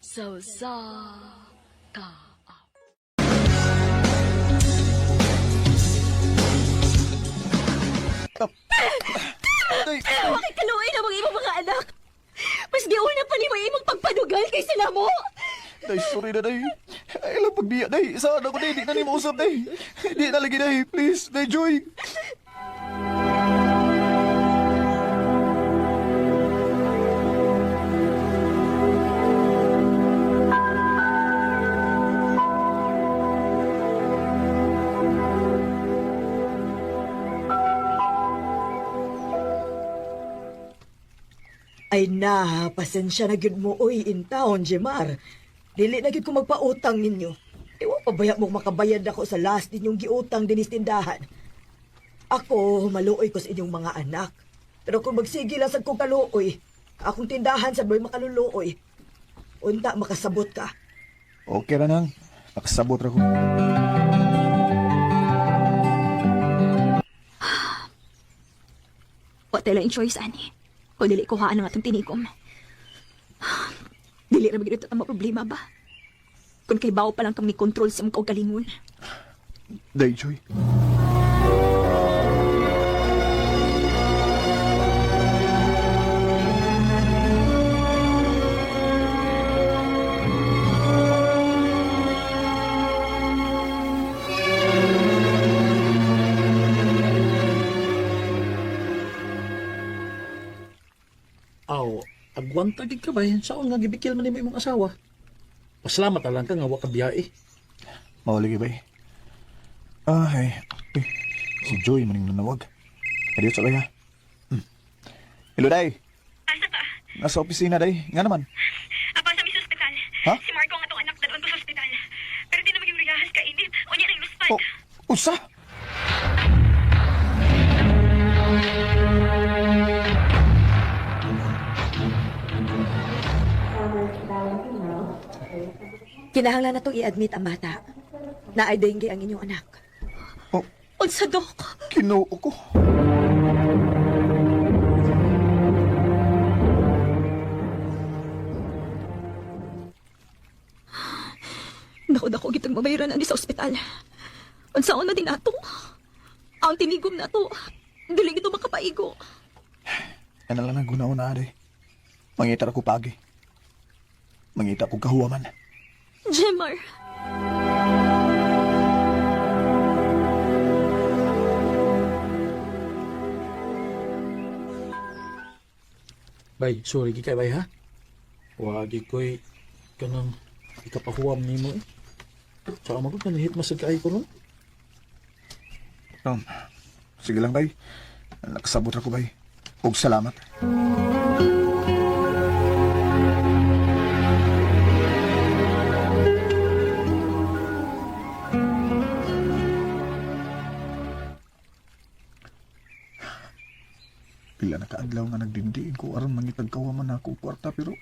Sa usa ka Day, Bakit kaluoy na mga imong mga anak? Mas giuna pa nimo imong pagpadugal kaysa namo. Day, sorry na, day. Ay, lang pagbiya, day. Saan ako, day? Di na ni mausap, day. Di na lagi, day. Please, day, Joy. Ay na, pasensya na gyud mo oy in town, Jemar. Dili na gyud ko magpautang ninyo. Iwa pa baya mo makabayad ako sa last ninyong giutang dinis tindahan. Ako, maluoy ko sa inyong mga anak. Pero kung magsige lang sad kong kaluoy, akong tindahan sa boy makaluluoy. Unta makasabot ka. Okay ra nang. Nakasabot ra ko. Wa tayo lang choice ani. Kung dili kuhaan ang atong tinigom. Dili ra magyud ang problema ba? Kung kay bawo pa lang kami control sa imong kaugalingon. Day, Joy. Aw, agwanta gid ka ba? Saon nga gibikil man nimo imong asawa? Pasalamat na lang ka nga wa ka biyahe. Mawali bay. Ay, uy, si Joy maning nanawag. Adiyo sa kaya. Hello, day. Asa ka? Nasa opisina, day. Nga naman. Apa sa mi sa ospital. Ha? Si Marco ang atong anak dalon ko sa ospital. Pero di na maging riyahas ka init. Unya nang luspan. Oh, usa! Kinahanglan na tong i-admit ang bata. Naay dengue ang inyong anak. Oh, Unsa dok? Kinoo ko. Dako dako gitang mabayaran ani sa ospital. Unsaon na din ato? Ang tinigom na to. Dili gito makapaigo. Ano lang ang gunaw na, day. Mangita ra ko pagi. Mangita ko kahuwaman. Jemar. Bay, sorry gid kay bay ha. Wa gid koy kanang ikapahuwam nimo eh. Sa mo gud kanahit masad kay ko ron. Sige lang, bay. Nakasabot ra ko, bay. Og salamat. Pila na kaadlaw nga nagdindiin ko aron mangitag kawaman na ako kwarta pero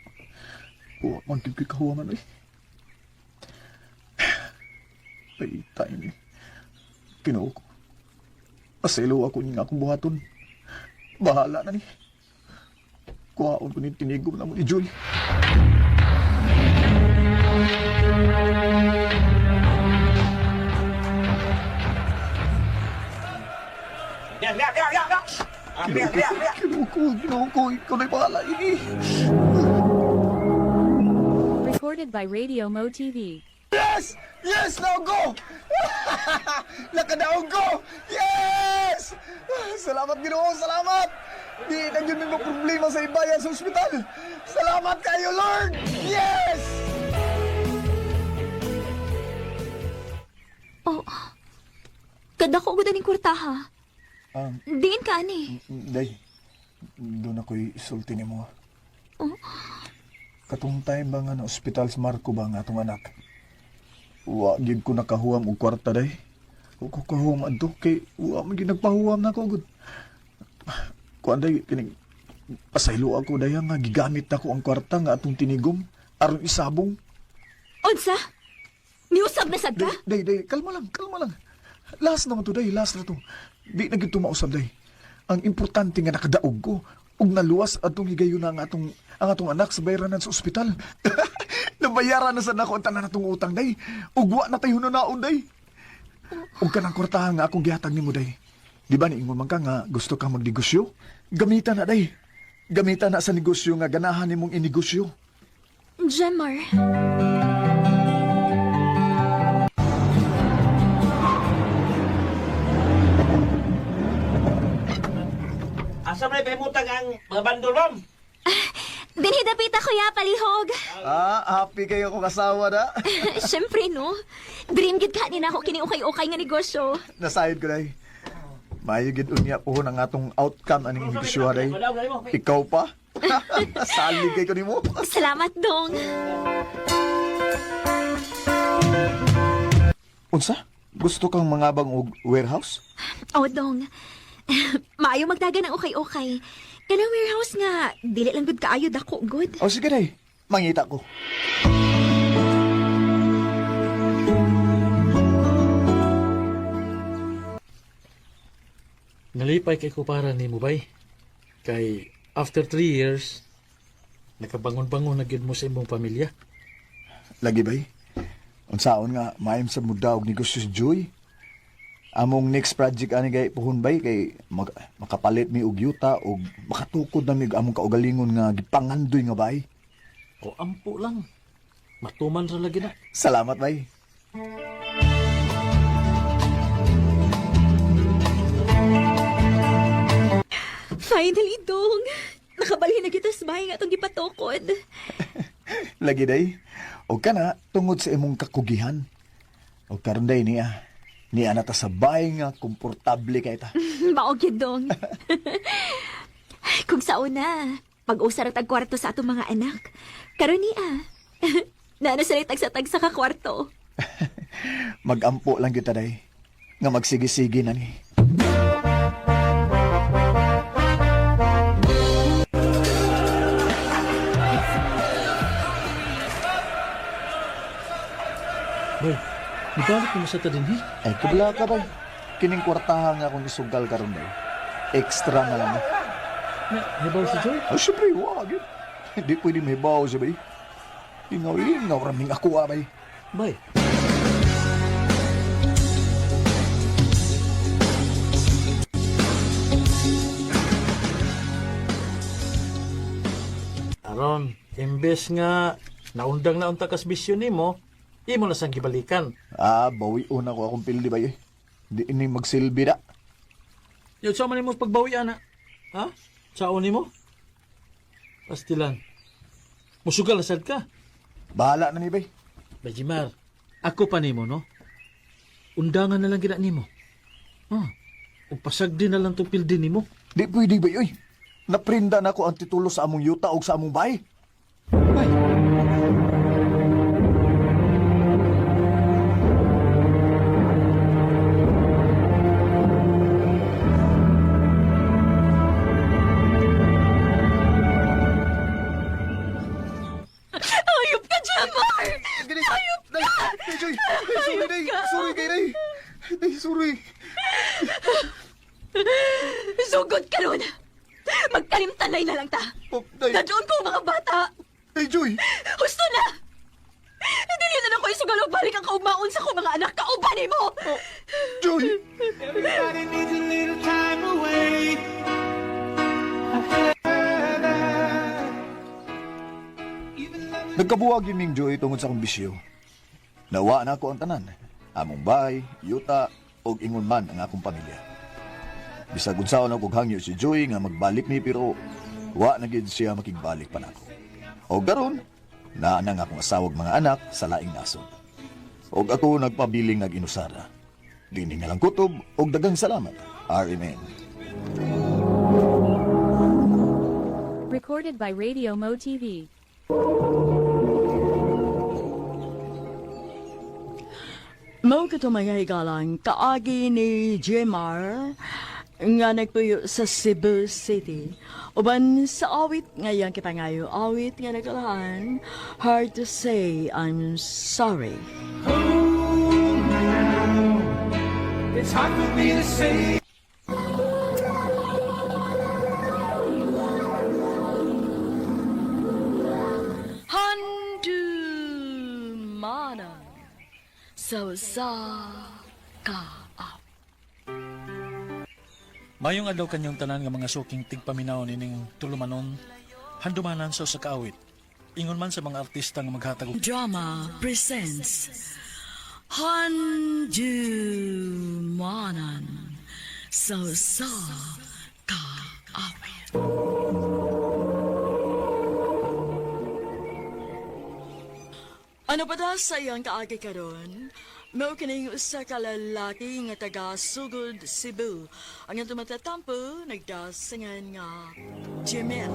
wa man gyud ko'y kahuwaman oy. Ay, tayo ni. Kinoo ko. Paselo ako niya akong buhaton. Bahala na ni. Kuhaon ko ni tinigom na mo ni Joy. Kinoo ko, kinoo ko, ikaw na'y bahala ini. Recorded by Radio Mo TV. Yes! Yes! Now go! Nakadaog ko! Yes! Salamat Ginoo, salamat! Di na yun may mga problema sa ibayan sa ospital. Salamat kayo, Lord! Yes! Oh. Kadako gud aning kwartaha. Diin ka ani. Day, doon ako'y isulti ni mo. Oh. Katong time ba nga na ospital sa Marco ba nga atong anak? Wa gid ko nakahuwam og kwarta day. Wa ko kahuwam adto kay wa man gid nagpahuwam na ko gud. Kuan day kining pasaylo ako day nga gigamit nako ang kwarta nga atong tinigom aron isabong. Unsa? Niusab na sad ka? Day, day, day, kalma lang, kalma lang. Last naman to, day, last na to. Di na gyud mausab, day. Ang importante nga nakadaog ko ug naluwas atong higayon ang atong anak sa bayranan sa ospital. Nabayaran na sa nako ang tanan natong utang, day. Ugwa na tayo naon, day. Ug kanang kwartahan nga akong gihatag nimo, day. Di ba niingon man ka nga gusto kang magnegosyo? Gamitan na, day. Gamitan na sa negosyo nga ganahan nimong inegosyo. Jemar. Asa man pahimutang ang mga bandol, ma'am? Dinhi dapita, kuya, palihog. Ah, happy kayo kong asawa na. Siyempre, no? Dream gid ka ni nako kini ukay-ukay nga negosyo. Nasayod ko, day. Maayo gid unya pohon ang atong outcome aning negosyo, day. Ikaw pa? Salig kay ko nimo. Salamat, dong. Unsa? Gusto kang mangabang og warehouse? Oh, dong. Maayo magdagan ang ukay-ukay. Kanang warehouse nga, dili lang gud kaayo dako good. O sige, day. Mangita ko. Nalipay kay ko para nimo bay. Kay after 3 years, nakabangon-bangon na gyud mo sa imong pamilya. Lagi bay. Unsaon nga maayom sa muda og negosyo si Joy. Among next project ani kay puhon bay kay makapalit mi og yuta og makatukod na mi og among kaugalingon nga gipangandoy nga bay. O ampo lang. Matuman ra lagi na. Salamat bay. Finally, dong. Nakabalhin na kita sa bahay nga atong gipatukod. Lagi day. Og kana tungod sa imong kakugihan. Og karon day niya. Niya na ta sa bahay nga komportable kay ta. Mao gyud, dong. Kung sa una, pag-usa ra tag kwarto sa atong mga anak. Karon niya. Naa na sila tagsa-tagsa ka kwarto. Magampo lang kita day. Nga magsige-sige na ni. Bay, nibalik mo sa ta dinhi. Ay, kabla ka bay. Kining kwartahan nga akong isugal karon day. Extra na lang. Na, hibaw si Joy. Ay, syempre, wag yun. Hindi pwede may bawo siya, bay. Ingaw-ingaw raming ako, ah, bay. Bay. Aron, imbes nga naundang na unta kas bisyo nimo, imo na sang gibalikan. Ah, bawion ako akong pildi, bay. Eh. Di ini magsilbi na. Yun, sa man nimo pagbawi ana. Ha? Saon nimo? Pastilan. Musugal na sad ka. Bahala na ni, bay. Bajimar, ako pa nimo no. Undangan na lang gina nimo. Ha? Ug pasagdi na lang tong pildi nimo. Di pwede, bay, oy. Naprinda na ko ang titulo sa among yuta o sa among bay. Bay. Ayop ka, Jemar! Ayop ka! Day, Joy! Day, sorry, day! Sorry kay day! Day, sorry! Sugod ka nun! Magkalimtanay na lang ta! Oh, day, Nadoon ko ang mga bata! day, Joy! Husto na! Dili na ako isugal og balik ang kaugmaon sa akong mga anak. Kauban nimo! Joy! Everybody needs a little time away. Nagkabuwag yun ning Joy tungod sa akong bisyo. Nawa na ako ang tanan. Among bahay, yuta, og ingon man ang akong pamilya. Bisag unsaon ako hangyo si Joy nga magbalik ni pero wa na gid siya makigbalik pa nako. Og karon, naa na nga akong asawa ug mga anak sa laing nasod. Og ako nagpabiling nag-inusara. Dini nga lang kutob og daghang salamat. RMN. Recorded by Radio Mo TV. Mao kato mga higalang kaagi ni Jemar nga nagpuyo sa Cebu City. Uban sa awit nga iyang kipangayo, awit nga nagkalahan, hard to say I'm sorry. It's hard for me to say. Handu! sa usa ka awit. Mayong adlaw kanyang tanan nga mga suking tigpaminaw nining tulumanon, handumanan sa usa ka awit. Ingon man sa mga artista nga maghatag og Drama presents Handumanan sa usa ka awit. Ano pa da sa iyang kaagi karon? Mao kining usa ka lalaki nga taga Sugod, Cebu. Ang iyang tumatatampo nagdasingan nga Jimel.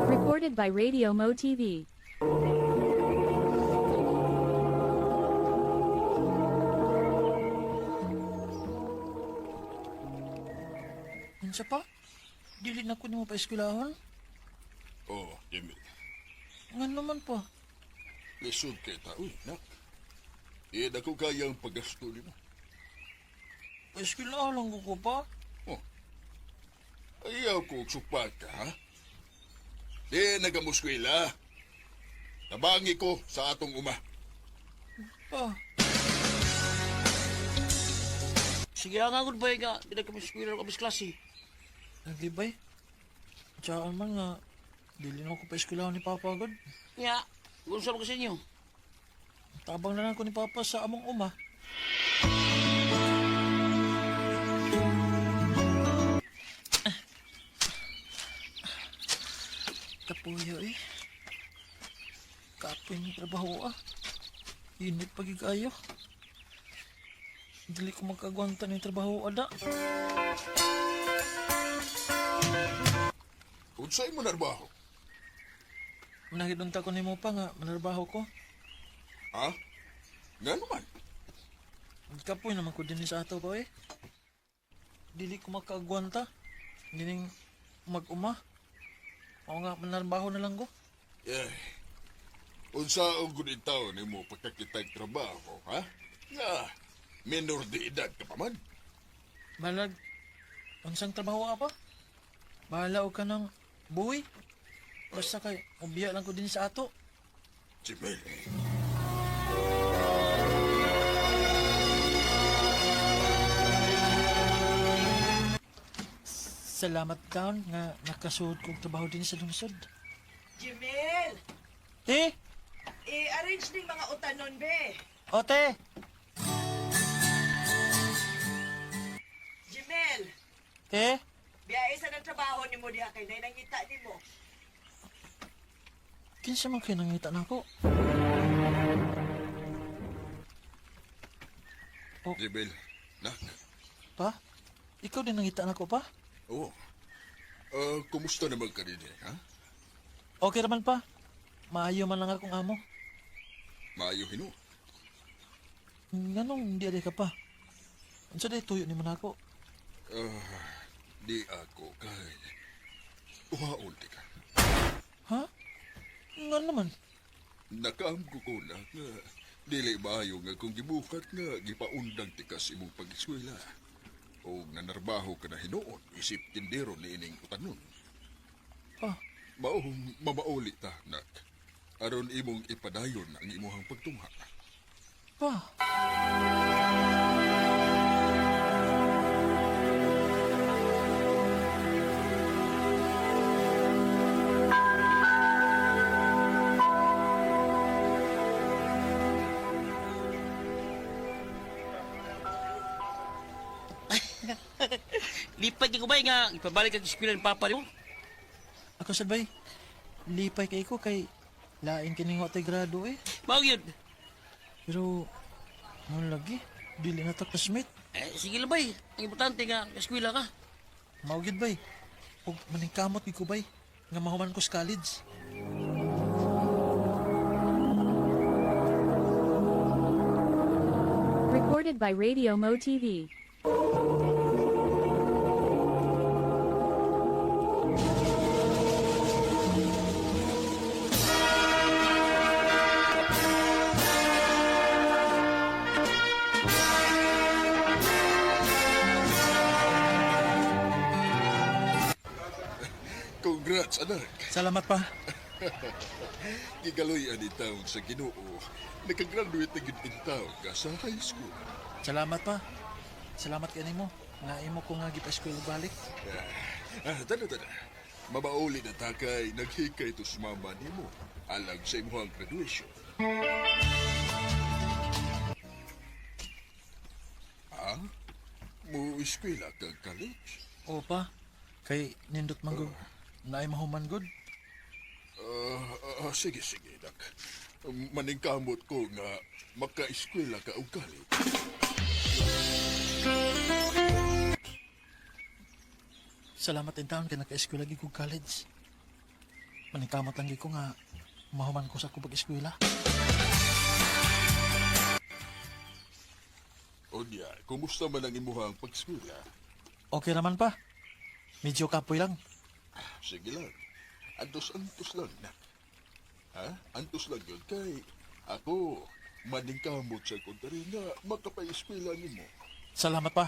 Recorded by Radio Mo TV. Unsa pa? Dili na ko nimo paeskwelahon. Oh, Jimmy. Ngan naman pa. Lisod kay ta. Uy, nak. Di na ko kayang paggasto nimo. Paeskwelahan lang ko pa. Oh. Ayaw ko og supat ka, ha? Di nagamuskwela. Tabangi ko sa atong uma. Pa. Sige nga gud bay nga di na kami eskwela kami sa klase. Lagi bay. Tsaan man nga dili na ko paeskwelahon ni Papa gud. Nya, unsa man ka sa inyo? Tabang na lang ko ni Papa sa among uma. Kapuyo eh. Kapoy ng trabaho ah. Init pagigayo. Dili ko magkagwanta ng trabaho ada. Unsay mo narbaho? Manahidunta ko nimo pa nga manarbaho ko. Ha? Nga naman. Kapoy naman ko din sa ato pa eh. Dili ko makagwanta. Gining mag-uma. Oo nga, manarbaho na lang ko. Eh, unsa ang gunitaw nimo pagkakitag trabaho, ha? Nga, minor de edad ka pa man. Balag, unsang trabaho ka pa? Bahala og ka ng buhi. Basta kay, ubiya lang ko din sa ato. Jimel, Salamat taon nga nakasuod kong trabaho din sa lungsod. Jimel, Eh, i-arrange ning mga utanon be. ote! Jimel, Eh, biyahe sa ng trabaho nimo diha kay nay nangita nimo. kinsa man kayo nangita na ako? Jimel, nak. Pa? Ikaw din nangita na ako pa? Oo. Ah, kumusta naman ka din, ha? Okay raman pa. Maayo man lang akong amo. Maayo hino. Nganong hindi adi ka pa? Unsa day tuyo ni man ako? Ah, di ako kay. Uhaon di ka. Ha? Ngan naman? Nakaamgo ko na nga dili maayo nga kung gibukat nga gipaundang tikas imong pag-eskwela. O nanarbaho ka na hinuon isip tindero ni ining utanon. Pa, Maong mamauli ta, nak. Aron imong ipadayon ang imuhang pagtungha. pa. Lipad ko bay nga ipabalik ang eskwela ni Papa nimo. Ako sad bay. Lipay kay ko kay lain kining wa tay grado eh. Mao gyud. Pero mo lagi dili na ta classmate. Eh, sige lang bay. Ang importante nga eskwela ka. Mao gyud bay. Og maningkamot gyud ko bay nga mahuman ko sa college. Recorded by Radio Mo TV. Congrats, anak. Salamat pa. Gigaloy ani taon sa Ginoo. Nakagraduate na gid in taon ka sa high school. Salamat pa. Salamat kay nimo. Nga imo ko nga gipa-eskwela balik. Ah, tana, tana. Mabauli na takay, naghikay to sa mama nimo. Alang sa imuhang graduation. Ha? Mo eskwela ka college? Oo pa. Kay nindot man gud. Naay mahuman gud. Ah, sige, sige, dak. Maningkamot ko nga maka-eskwela ka og college. Salamat in taon kay naka-eskwela gid kog college. Maningkamot lang gid ko nga mahuman ko sa akong pag-eskwela. Unya, kumusta man ang imuhang pag-eskwela? Okay naman pa. Medyo kapoy lang. Sige lang. Antos-antos lang na. Ha? Antos lang yun kay ako maningkamot sa kontari nga makapay-eskwela nimo. Salamat pa.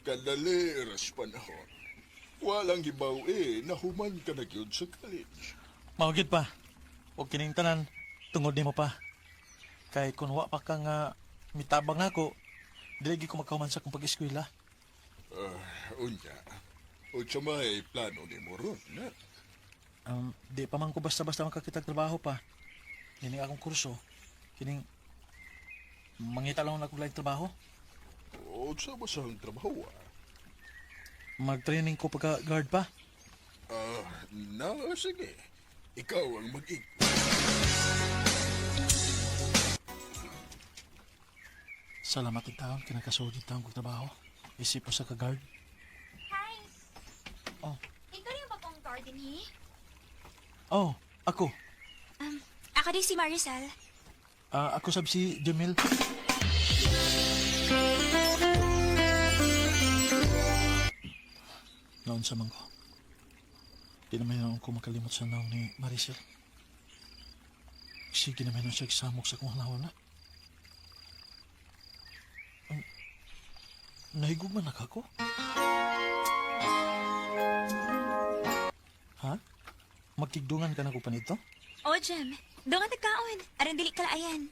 Kadali ras panahon. Walang hibaw eh, nahuman ka na gyud sa college. Mao gyud pa. Og kining tanan tungod nimo pa. Kay kun wa pa ka nga mitabang nako, dili gyud ko makahuman sa akong pag-eskwela. Unya, unsa may plano nimo ron, na? Di pa man ko basta-basta makakita trabaho pa. Kining akong kurso, kining mangita lang ako laing trabaho. Unsa ba sa trabaho? Ah? Mag-training ko pagka guard pa. Ah, na, sige. Ikaw ang mag Salamat in taon, kinakasulod in taon kong trabaho. Isip ko sa ka-guard. Hi! Oh. Ikaw rin ba pong garden eh? Oh, ako. Ako din si Maricel. Ah, ako sab si Jamil. Noon sa man ko. Di naman noon ko makalimot sa naong ni Maricel. Sige naman noon siya samok sa kong hanahon na. Ang, nahigugma na ka ko? Ha? Magkigdungan ka na ko pa nito? Oh, Jem. Doon ka tagkaon. Aron dili kalaayan.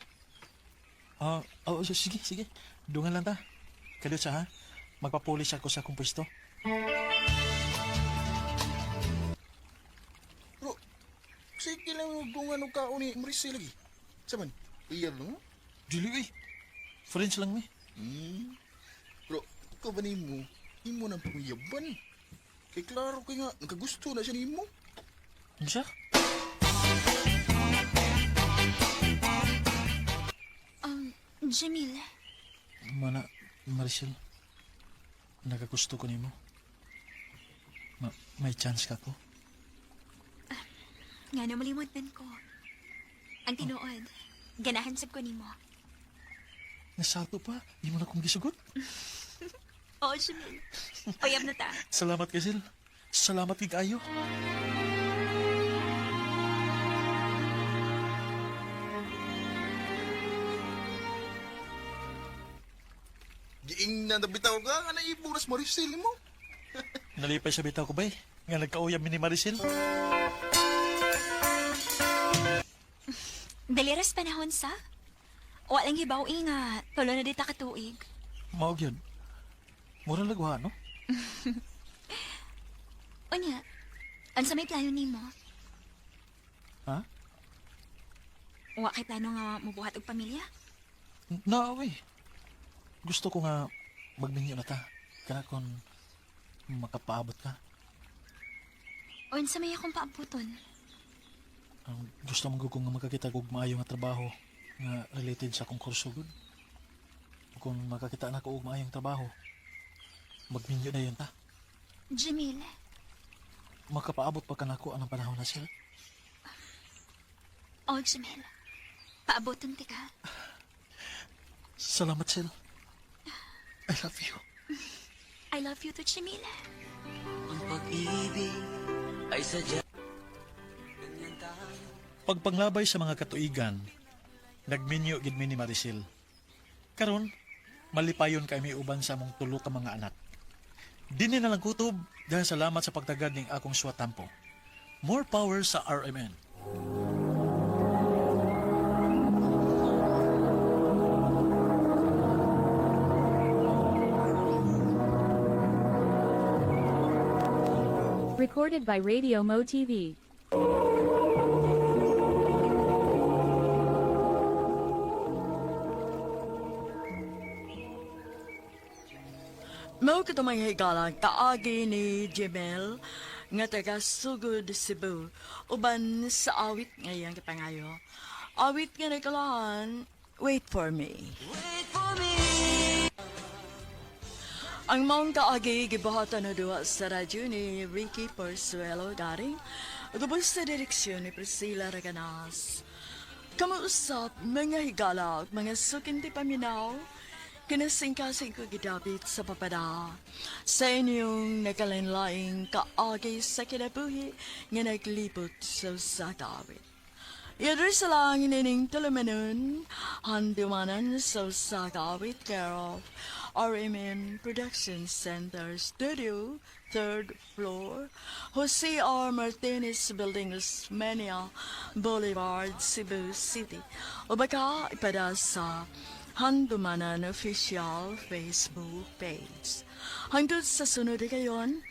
Ah, oh, sige, sige. Dungan lang ta. Kadyo sa ha. Magpapulis ako sa akong pwesto. Bro, sige lang dungan og kaon ni Maricel lagi. Saman, iyar lang mo? Dili eh. Friends lang mi. Bro, ikaw ba nimo? Imo nang panguyaban. Kay klaro kay nga, nakagusto na siya nimo. Ano siya? Jamil. Mana, Maricel. Nakagusto ko nimo. May chance ka ko. Nga na malimot ko. Ang tinuod. Ganahan sab ko nimo. Nasato pa. Di mo na kong gisugot. Oo, Jamil. Uyab na ta. Salamat, Kasil. Salamat kay kayo. Giing na nabitaw ka nga naiburas Maricel mo. Nalipay sa bitaw ko ba eh. Nga nagkauyab mi ni Maricel. Dali ras panahon sa. Walang hibaw eh nga. Tulo na dita katuig. Maog yun. Mura lagwa, no? Unya, unsa may plano nimo? Ha? Wa kay plano nga mubuhat og pamilya? Na, we. Gusto ko nga magminyo na ta. Kana kung makapaabot ka. Unsa may akong paabuton? Ang gusto mo ko nga makakita og maayo nga trabaho nga related sa akong kurso gud. Kung makakita na ko og maayong trabaho, magminyo na yun ta. Jamil, Makapaabot pa ka nako anang panahon na sila. Oh, Jamil. Paaboton ti ka. Salamat, Sil. I love you. I love you too, Jamil. Pagpanglabay sa mga katuigan, nagminyo gid mi ni Maricel. Karon, malipayon kay mi uban sa among tulo ka mga anak. Dinhi na lang kutob dahil salamat sa pagtagad ning akong swatampo. More power sa RMN. Recorded by Radio Mo TV. Mao kato mga higala, kaagi ni Jemel, nga taga Sugod, Cebu, uban sa awit ngayang kapangayo. Awit nga nagkalahan, Wait for Me. Wait for me. Ang maong kaagi gibuhatan na duha sa radyo ni Ricky Porsuelo Daring, gubos sa direksyon ni Priscilla Raganas. Kamuusap, mga higala, ug mga sukinti paminaw, kinasingkasing ko gidapit sa papada. Sa inyong nakalinlaing kaagi sa kinabuhi nga naglibot sa usa ka awit. Yadri sa lang inining tulumanon, handumanan sa usa ka awit care of RMN Production Center Studio, third floor, Jose R. Martinez Building, Osmeña Boulevard, Cebu City. O baka ipada sa Handumanan Official Facebook page. Hangtod sa sunod kayon,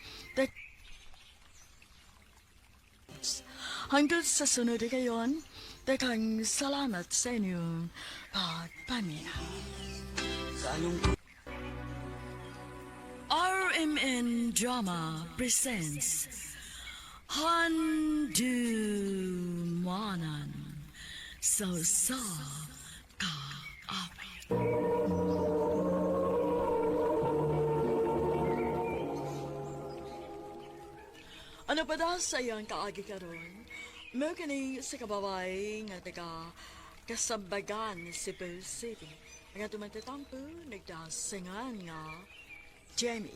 hangtod sa sunod kayon, daghang salamat sa inyong pagpaminaw. RMN Drama presents Handumanan sa sa kaawit. Ano pa daw sa iyang kaagi karon? Mao kini sa kababay nga taga Kasambagan, Cebu City. Nga tumatatampo, nagdasingan nga Jamie.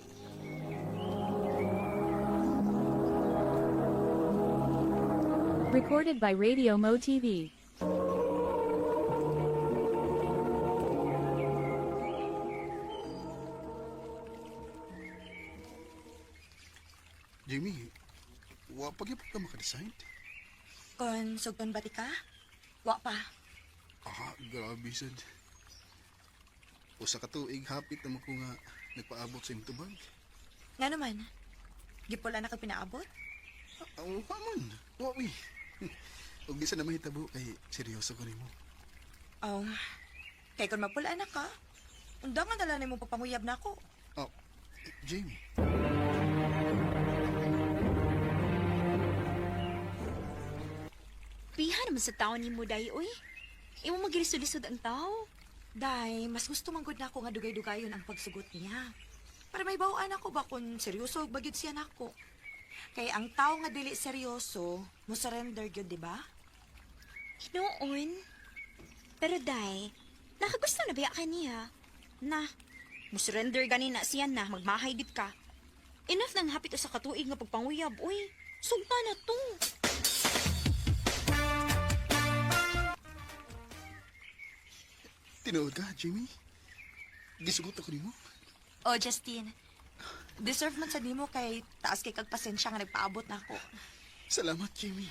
Recorded by Radio Mo TV. Jamie, wa pa gyud ka maka-decide. Kon sugton ba ti ka? Wa pa. Ah, grabe sad. Usa ka tuig hapit naman ko nga nagpaabot sa imong tubag. Nga naman. Gipula na ka pinaabot? Ah, wa man. Wa wi. Ug di sa na mahitabo kay seryoso ko nimo. Oh. Kay kon mapula na ka, undangan na lang nimo pagpanguyab na ako. Oh, Jamie. Piha naman sa tao ni mo, day, uy. Imo magilisod-lisod ang tao. Day, mas gusto man gud nako nga dugay-dugayon ang pagsugot niya. Para may bawaan ako ba kung seryoso ba gyud siya nako. Kay ang tao nga dili seryoso, mo surrender gyud, di ba? Hinoon. Pero, day, nakagusto na ba ka niya? Na, mo surrender gani na siya na, magmahay gid ka. Enough nang hapit sa katuig nga pagpanguyab, uy. Sugta na to. Tinuod ka, Jamie? Gisugot ako nimo. Oh, Justin. Deserve man sa nimo kay taas kay kag pasensya nga nagpaabot na ako. Salamat, Jamie.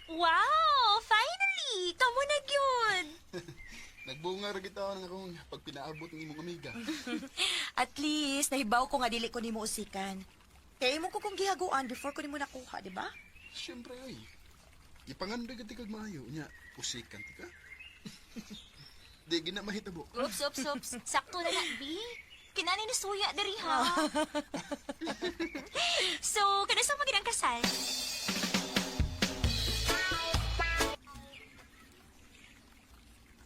Wow! Finally! Kamo na gyud! Nagbunga ra gid taon akong pagpinaabot ng imong amiga. At least nahibaw ko nga dili ko nimo usikan. Kay imo ko kung gihaguan before ko nimo nakuha, di ba? Siyempre ay. Gipangandoy ka kag maayo nya, usikan ti ka. Di gina mahitabo. Oops, oops, oops. Sakto na na, B. Kinani ni suya diri ha. So, kada sa magid ang kasal?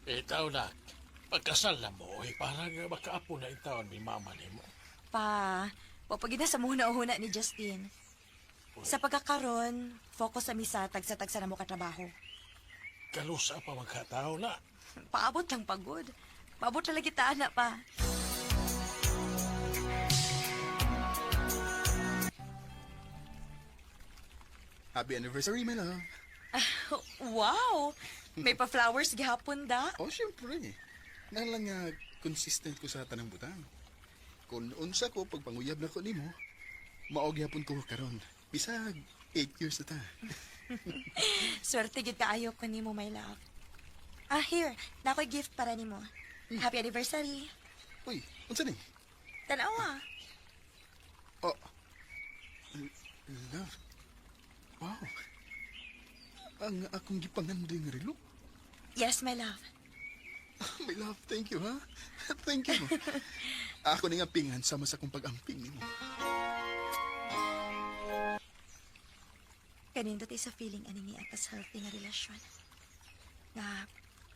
Ikaw na, pagkasal na mo, eh, parang makaapo na yung taon ni mama ni mo. Pa, wa pa na sa muna-huna ni Justin. Sa pagkakaron, focus sa misa, tagsa-tagsa na mo katrabaho. Kalusa pa magkatao na. Paabot lang pagod. Paabot talaga kita, anak pa. Happy anniversary, my love. Wow! May pa-flowers gihapon da. Oh, syempre. Nang lang nga consistent ko sa tanang butang. Kung unsa ko pagpanguyab na ko nimo, mao gyapon ko karon. Bisag 8 years na ta. Swerte gid kaayo ko nimo, my love. Ah, here. Nakoy gift para nimo. Happy anniversary. Uy, unsa ni? Tanawa. Oh. Love. Wow. Ang akong gipangandoy nga relo. Yes, my love. My love, thank you, ha? Thank you. Ako ni nga pingan sama sa akong pag-amping nimo. Kanindot sa feeling ani ni atas healthy nga relasyon. Nga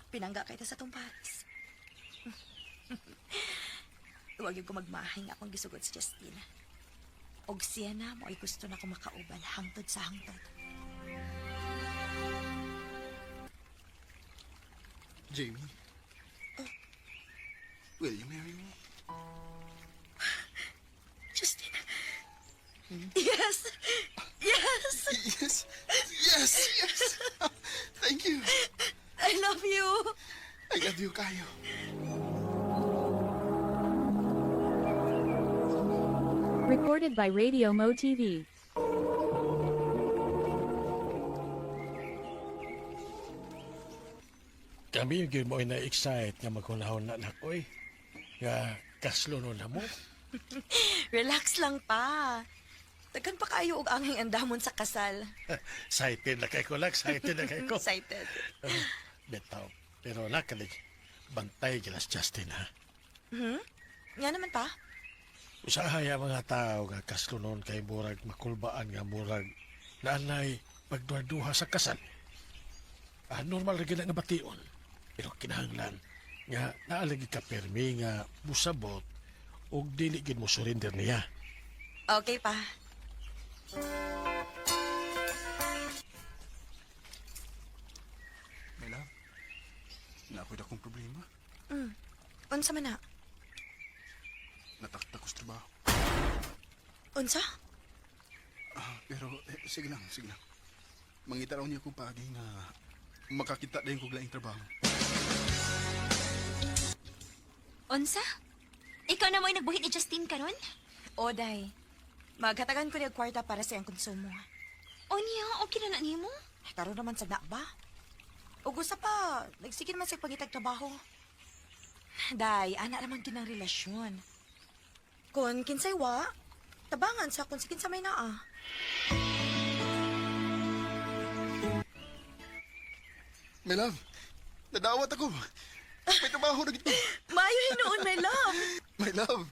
pinangga kay ta sa tong Paris. Huwag yung ko magmahay nga akong gisugod si Justin. Og siya na mo ay gusto na ko makauban hangtod sa hangtod. Jamie. Will you marry me? Justin. Yes. Yes. Yes. Yes, yes. Thank you. I love you. I love you, kaayo. Recorded by Radio Mo TV. Kami yung mo na excite nga maghunahon na nako eh. Nga kaslo no na mo. Relax lang pa. Daghan pa kayo og angay andamon sa kasal. Excited na kay ko lang, excited na kay ko. Excited. Bitaw. Pero nakalig, bantay gilas Justin ha. Nga naman pa. Usahay ang mga tao nga kaslo noon kay murag makulbaan nga murag naanay pagduha-duha sa kasal. Ah, normal ra gyud na nga bation. Pero kinahanglan nga naalagi ka permi nga musabot og dili gid mo surrender niya. Okay pa. My love, naa ko'y dakong problema. Unsa man na? Nataktak ko sa trabaho. Unsa? Ah, pero eh, sige lang, sige lang. Mangita raw niya kong paagi nga makakita din kog laing trabaho. Unsa? Ikaw na mo'y nagbuhit ni Justin karon? Oday. Maghatagan ko niya kwarta para sa iyang konsumo. O niya, okay na na nimo? Ay, karon naman sa na ba? O gusto pa, nagsige naman sa pangitag trabaho. Day, ana naman kinang relasyon. Kung kinsay wa, tabangan sa kung si kinsa may naa. My love, nadawat ako. May trabaho na gid ko. Maayo hinuon, my love. My love,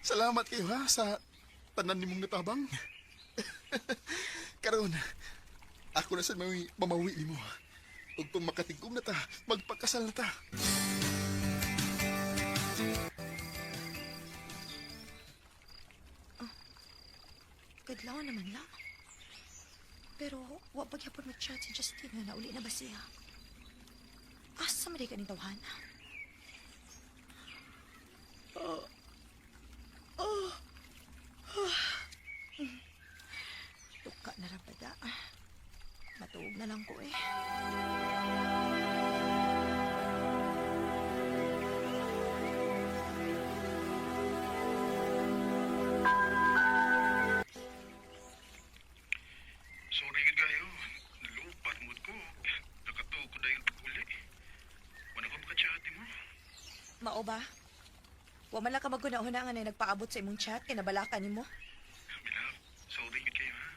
salamat kayo ha sa tanan nimong natabang. Karon, ako na sa may mamawi nimo. Ug kung makatigom na ta, magpakasal na ta. Kadlaw naman lang. Pero, wa pa gyapon mag-chat si Justin nga nauli na ba siya? Asa man ka ning tawhana? Oh. Oh. Oh. Tuka na ra bada. Matuog na lang ko eh. Sorry gid kayo. Nalupat mood ko. Nakatuog ko dahil pag-uli. Wala ko maka-chat mo. Mao ba? Wa man lang ka maghuna-huna nga na nagpaabot sa imong chat kay nabalaka nimo. My love, sorry gid kayo ha.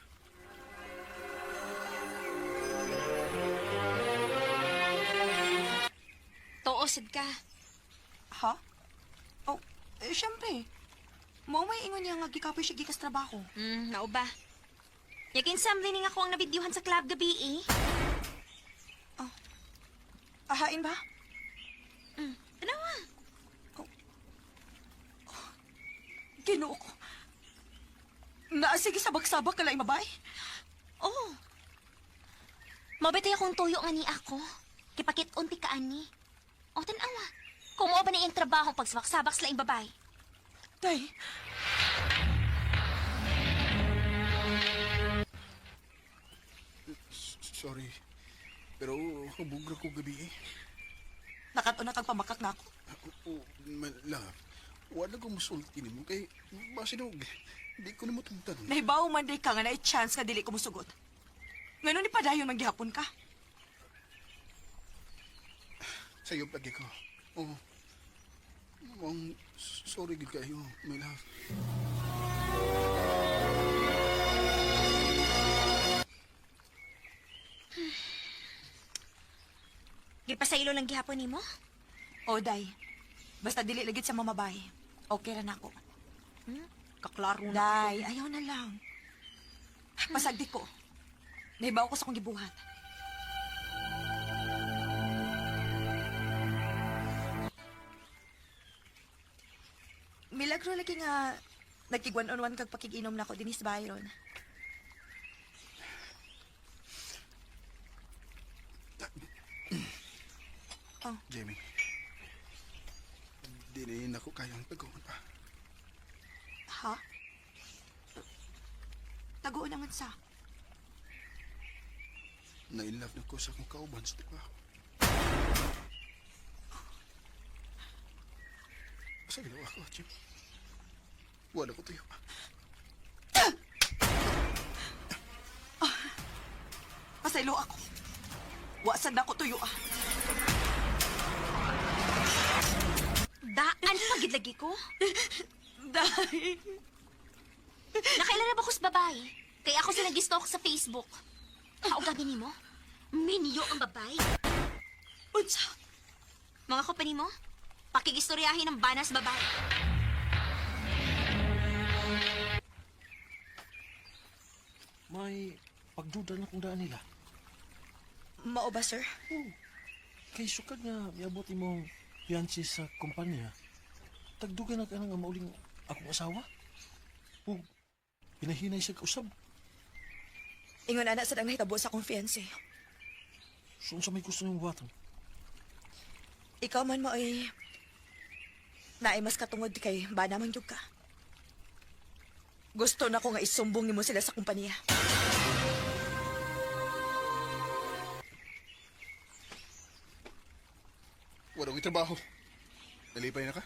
Tuo sad ka. Ha? Oh, eh, syempre. Mao may ingon niya nga gikapoy siya gikas trabaho. Mao ba? Yakin sam din ako ang nabidyuhan sa club gabi eh. Ahain ba? Tanawa. Kinuo ko. Naasige sabak-sabak ka lang mabay. Oh. Mabitay akong tuyo nga ni ako. Kipakit-unti ka ani. O tanawa. Kumuha ba na iyang trabaho pagsabak-sabak sa laing babay? Day. Sorry. Pero hubugra ko gabi eh. Nakatuna kag pamakak na ako. Oh, my love. Wala ko musulti nimo kay basin og di ko nimo tungtan. Nahibaw man day ka nga na chance nga dili ko musugot. Ngano ni padayon man gihapon ka? Sa'yo lagi ko. Oh. Mong sorry gid kayo, my love. Gipasaylo lang gihapon nimo? O day. Basta dili lagit sa mamabay. Okay ra nako. Kaklaro na. Day, ayaw na lang. Pasagdi ko. Nahibaw ko sa akong gibuhat. Milagro lagi nga nagkig one on one kag pakiginom nako dinis Byron. Oh, Jamie. Di na ako kayang taguan pa. Ha? Taguon naman sa. Na-inlove na ko sa akong kauban sa trabaho. Sa ginawa ko, Jim. Wala ko tuyo. Pasaylo ako. Wasan na ko tuyo ah. Daan pagid lagi ko. Day. Nakailan na ba ko sa babae? Kaya ako sila gistalk sa Facebook. Kaugami nimo? Minyo ang babae. Unsa? Mga ko pa nimo? Pakigistoryahin ang banas babae. May pagduda na kung daan nila. Mao ba, sir? Oh, kay sukad nga miabot imong fiancé sa kumpanya. Tagduga na ka nga mauling akong asawa. Oh, pinahinay siya kausab. Ingon ana sad ang nahitabo sa akong fiancé. So, unsa may gusto niyong buhaton? Ikaw man maoy naay mas katungod kay bana man gyud ka. Gusto na ko nga isumbong nimo sila sa kumpanya. Wala ko'y trabaho. Nalipay na ka?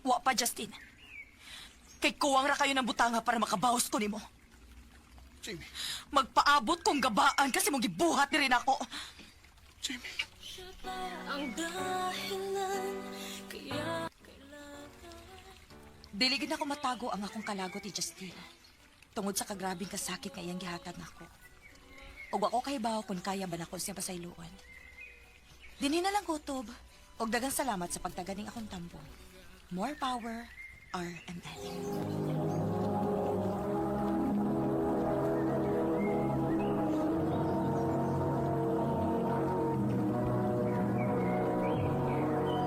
Wa pa, Justin. Kay kuwang ra kayo ng butanga para makabawas ko nimo. Jamie. Magpaabot kong gabaan kasi mong gibuhat ni rin ako. Jamie. Dili gid ako matago ang akong kalagot ni Justin. Tungod sa kagrabing kasakit nga iyang gihatag nako. Ug ako kahibaw kung kaya ba nako siya pasayloon. Dinhi na lang kutob. Og daghang salamat sa pagtaganing akong tampo. More power, RMN.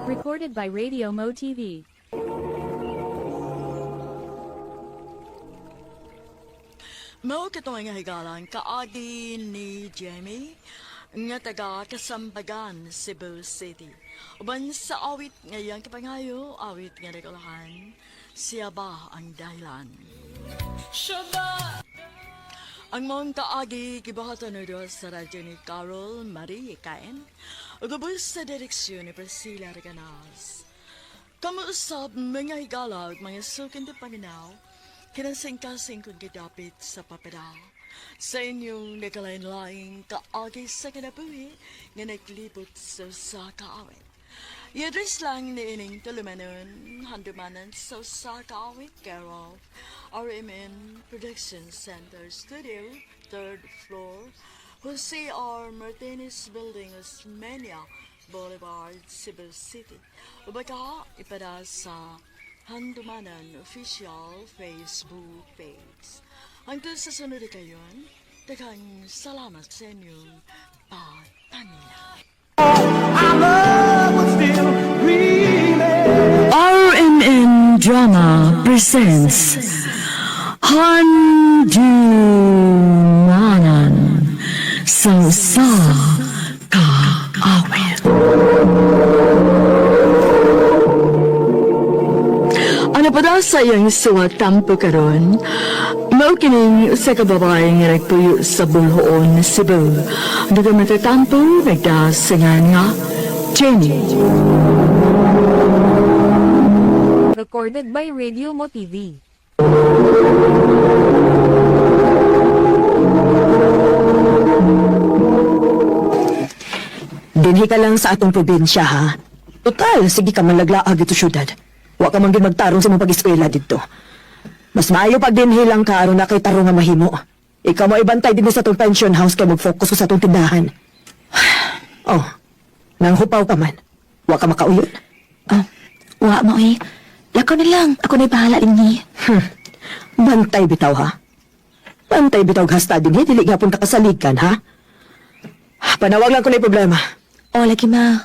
Recorded by Radio Mo TV. Mao katong nga higalan kaagi ni Jamie nga taga Kasambagan, Cebu City. Uban sa awit ngayang kapangayo, awit nga nagulahan, siya ba ang dahilan? Siya ba? Ang mong kaagi gibuhatan na doon sa radyo ni Carol Marie Caen, ug ubos sa direksyon ni Priscilla Reganas. Kamuusab mga higala ug mga sukin di paminaw, kinasingkasing kung gidapit sa papadal. Sa inyong nagkalain-laing kaagi sa kinabuhi nga naglibot sa usa ka awit. I-address lang ni ining tulumanon, handumanan sa usa ka awit, care of RMN Production Center Studio, 3rd floor, Jose R. Martinez Building, Osmeña Boulevard, Cebu City. O baka ipada sa Handumanan Official Facebook page. Hangtod sa sunod kayon, daghang salamat sa inyong pagpaminaw. RMN Drama. presents Handumanan sa usa ka awit. Ano pa daw sa iyang suwat tampo karon? Mao kining usa ka babae nga nagpuyo sa Bulhoon, Cebu. Nagamatampo nagdasingan nga Jenny. Recorded by Radio Mo TV. Dinhi ka lang sa atong probinsya, ha? Total, sige ka manlaglaag dito syudad. Wa ka man gid magtarong sa mong pag-eskwela dito. Mas maayo pag dinhi lang ka aron na kay tarong nga mahimo. Ikaw mo ibantay din sa atong pension house kay mag-focus ko sa atong tindahan. Oh, nang hupaw ka man. Wa ka makauyon. Oh, wa mo eh. Lakaw na lang. Ako na'y bahala dinhi. Bantay bitaw ha. Bantay bitaw gasta dinhi dili gyapon ka kasaligan ha. Panawag lang ko na problema. Oh, lagi ma.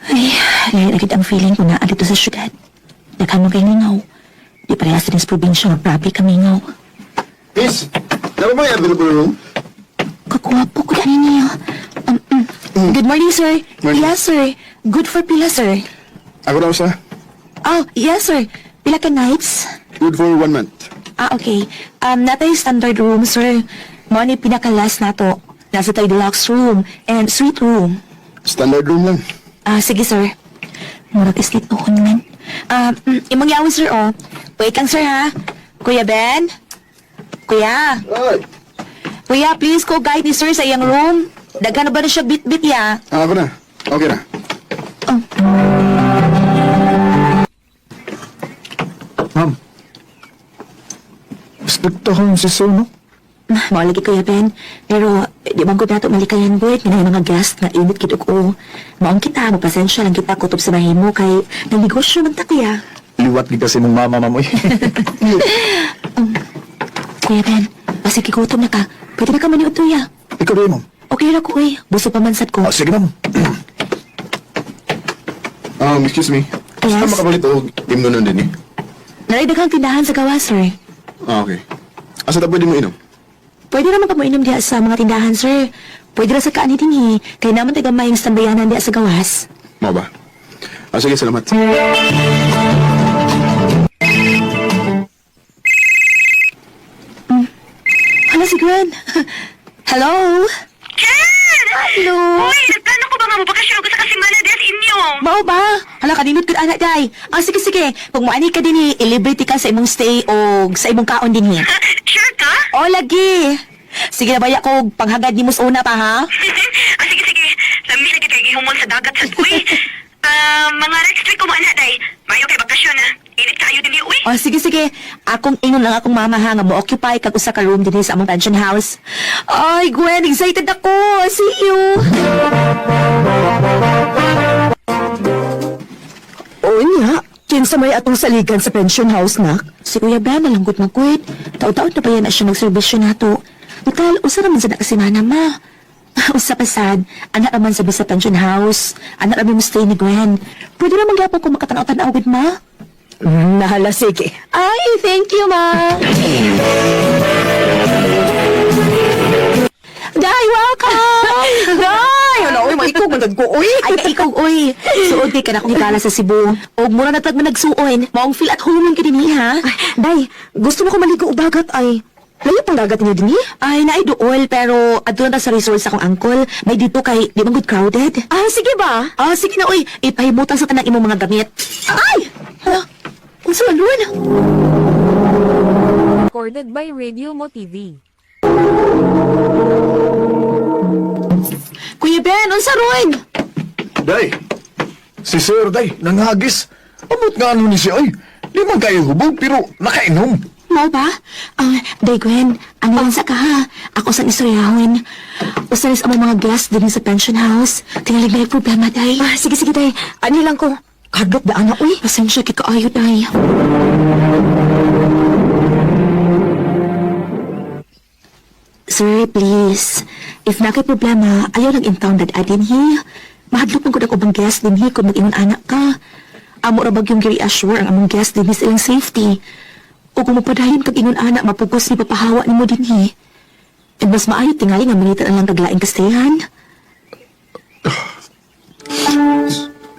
Ay, lahi na gid ang feeling ko na dito sa syudad. Daghan mo kay mingaw. Di parehas din sa probinsya nga grabe ka mingaw. Miss, dapat ba yung available room? Kagwapo ko gani niya. Good morning, sir. Morning. Yes, sir. Good for pila, sir. Ako na usa. Oh, yes, sir. Pila ka nights? Good for one month. Ah, okay. Natay standard room, sir. Mao ni pinaka-last nato. Nasa tayo deluxe room and suite room. Standard room lang. Ah, sige, sir. Murag islit tuhon man. Ah, imong yawa, sir, oh. Wait lang, sir, ha? Kuya Ben? Kuya? Ay! Kuya, please go guide ni sir sa iyang room. Daghan na ba na siya bit-bit, ya? Ah, ako na. Okay na. Ma'am. Stricto kong si Sir, no? Mao lagi, Kuya Ben. Pero, di man ko nato malikayan, boy. Nga na mga guest nga init gid og o. Maong kita, mapasensya lang kita kutob sa mahimo kay nang negosyo man ta, kuya. Liwat gid kasi mong mama, ma'am. Uy. Kuya Ben, basig gigutom na ka. Pwede na ka maniud ya. Ikaw rin, ma'am. Okay ra ko, uy. Buso pa man sad ko. Ah, sige, ma'am. Excuse me. Yes? Saan makapalit og imno nun din eh? Naray daghang tindahan sa gawas, sir. Ah, okay. Asa ta pwede mo inom? Pwede naman ka mo inom diha sa mga tindahan, sir. Pwede ra sa kaani dinhi. Kay naman taga mayong stambayanan diha sa gawas. Mao ba? Ah, sige, salamat. Hala si Gwen. Hello? Jen! Hello? Uy, nagplano ko ba nga mabakasyon ko sa kasimana diyan inyo? Mao ba? Hala kaninot gud ana day. Ah, sige sige. Kung moani ka dinhi, ilibre ka sa imong stay o sa imong kaon dinhi. Sure ka? O lagi. Sige na baya ko panghagad nimo sa una pa ha. Ah, sige, sige. Lami lagi kay gihumon sa dagat sa uy. Ah, mga next week ko mo ana day. Mayo kay bakasyon ah. Init kayo dinhi uy. O sige sige. Akong ingon lang akong mama ha nga mo-occupy kag usa ka room dinhi sa among pension house. Ay, Gwen, excited ako. See you. Oo niya. Kinsa may atong saligan sa pension house, nak? Si Kuya Ben, malanggot mo kwit. Taon-taon na pa yan na siya magserbisyo nato. Total, usa naman sa nakasimana, ma. Usa pa sad, anak naman sabi sa pension house. Anak naman mo stay ni Gwen. Pwede naman gyapon ko makatanaw-tanaw gud, ma. Nahala, sige. Ay, thank you, ma. Day, welcome! Ay, wala, uy, maikog man ko, uy. Ay, ikaw, oy. Suod kay ka na akong higala sa Cebu. Og mura na tag man nagsuon. Maong feel at home lang kini ha. Day, gusto mo ko maligo og dagat ay. Layo pang dagat niyo dinhi? Ay, naay duol, pero adto na sa resort sa akong uncle. May dito kay di man good crowded. Ah, sige ba? Ah, sige na, oy. Ipahimutan sa tanang imong mga gamit. Ay! Hala, unsa man nun? Recorded by Radio Mo TV. Kuya Ben, unsa ron? Day. Si Sir, day. Nanghagis. Amot nga ano ni siya, oy. Di man kayo hubog, pero nakainom. Mao ba? Ah, Day Gwen, ano lang sa ka ha? Ako sa istoryahon. Usa rin sa among mga guest din sa pension house. Tingalig na yung problema, Day. Ah, sige, sige, day. Ani lang ko. Kadlok daan na, uy. Pasensya kay kaayo, Day. Sir, please. If na kay problema, ayaw lang in town dad adin hi. Mahadlok man gud ang ubang guest dinhi kung mag-ingon anak ka. Amo ra bagyong gi-reassure ang among guest dinhi sa ilang safety. O kung mapadayon kag ingon ana, mapugos ni papahawa nimo dinhi. And mas maayo tingali nga mangitan ang lang kaglaing kastehan.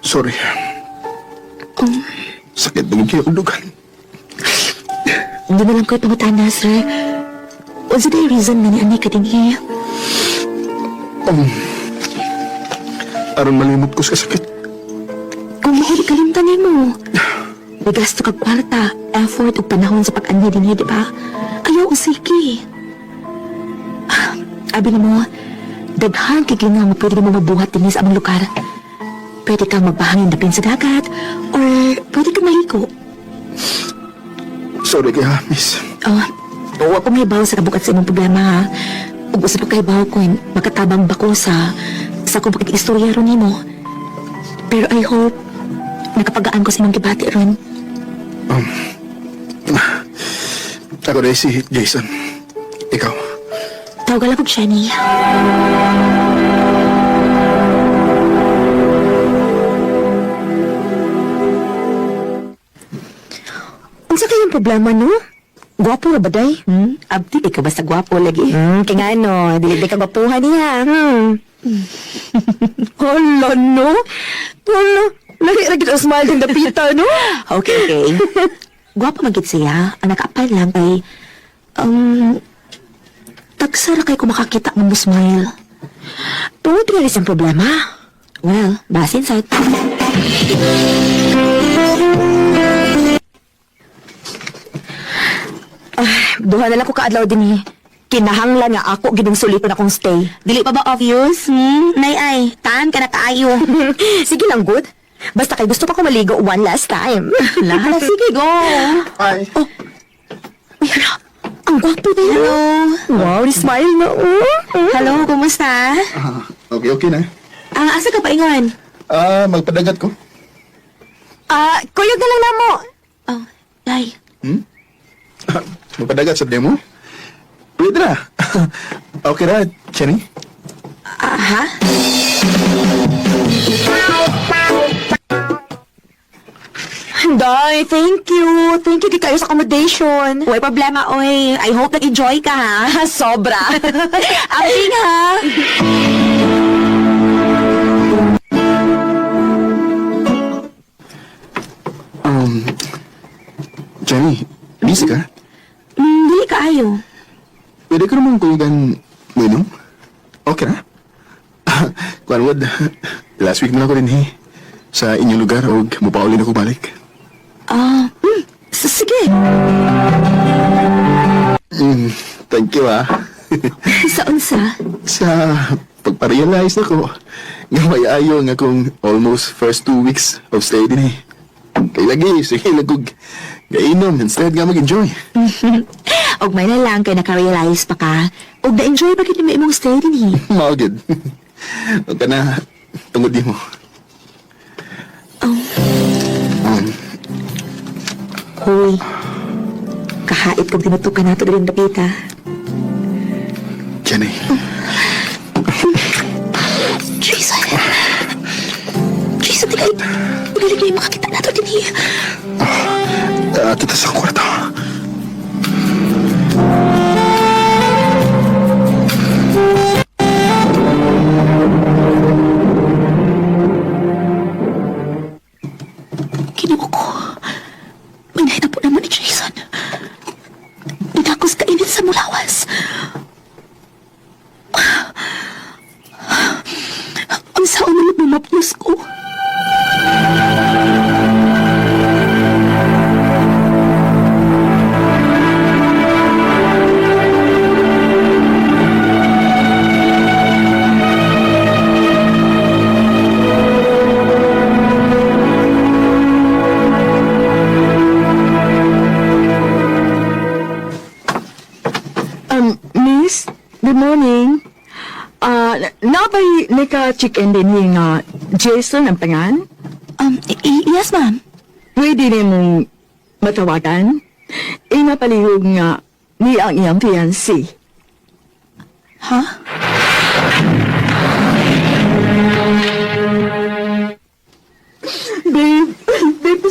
Sorry. Sakit na kayo kong dugan. Hindi na lang ko'y pangutana, sir. Unsa day reason nga ni ani ka dinhi? Aron malimot ko sa sakit. Kung mahuli kalimtan nimo. Nagasto kag kwarta, effort ug panahon sa pag-anhi dinhi, di ba? Ayaw usiki. Ah, abi nimo, daghan kay nga mo pwede mo mabuhat dinhi sa among lugar. Pwede kang magbahangin dapin sa dagat or pwede kang maligo. Sorry kaya, miss. Oh, wa ko mahibaw sa kabukat sa imong problema ha. Ug usa pa kahibaw ko makatabang ba ko sa akong pakikistorya ron nimo. Pero I hope nakapagaan ko sa imong gibati ron. Ako na si Jason. Ikaw. Tawagal ako, Jenny. Unsa kayong problema, no? Gwapo ra ba, day? Hmm? Abdi, ikaw basta gwapo lagi. Kaya nga, no. Dili di ka gwapuhan niya. Hala, no? Hala, lahi ra gid ang smile din dapita, no? Okay, okay. Gwapo magid siya. Ang nakaapal lang kay... Tagsara kay kung makakita ng mo smile. Tungod nga isang problema. Well, basin sa... Duha na lang ko kaadlaw din eh. Kinahanglan nga ako ginong suliton akong stay. Dili pa ba obvious? Hmm? Nay ay, taan ka na kaayo. Sige lang, good. Basta kay gusto pa ko maligo one last time. Hala, sige, go. Hi. Uy, hala. Ang gwapo na yun. Hello. Wow, ni smile na. Oh. Hello, kumusta? Ah, okay, okay na. Ah, asa ka paingon? Ah, magpadagat ko. Ah, kuyog na lang namo. Oh, day. Hmm? Magpadagat sa demo? Pwede na. Okay na, Jenny. Ah, ha? Day, thank you. Thank you kay kayo sa accommodation. Uy, problema, oy. I hope nag-enjoy ka, ha? Sobra. Abing, ha? Um, Jenny, busy ka? Dili ka ayo. Pwede ko naman kuyugan minum? Okay na? Kuan wad, last week na lang ko din eh. Sa inyong lugar o mupaulin ako balik. Ah, sige. Thank you ah. Sa unsa? Sa pagpa-realize nako, nga may ayo nga akong almost first 2 weeks of stay din eh. Kay lagi, sige lang kog gainom instead nga mag-enjoy. Og may na lang kay naka-realize pa ka. Og na-enjoy ba gid nimo imong stay dinhi? Mao gid. Huwag ka na tungod nimo. Hoy. Kahait kog tinutukan nato diri dapita. Jenny. Jason. Jason, di kay Magaling na yung makakita nato dinhi. Ato ta sa kwarto. Kinuha ko. May nahitabo naman ni Jason. Nidakos kainit sa mulawas. Ang saon na bumapnos ko. Miss, good morning. Ah, nabay naka-check-in din ni nga Jason ang pangan? Yes, ma'am. Pwede ni mong matawagan? Ina palihog nga ni ang iyang fiancé. Ha? Babe, babe,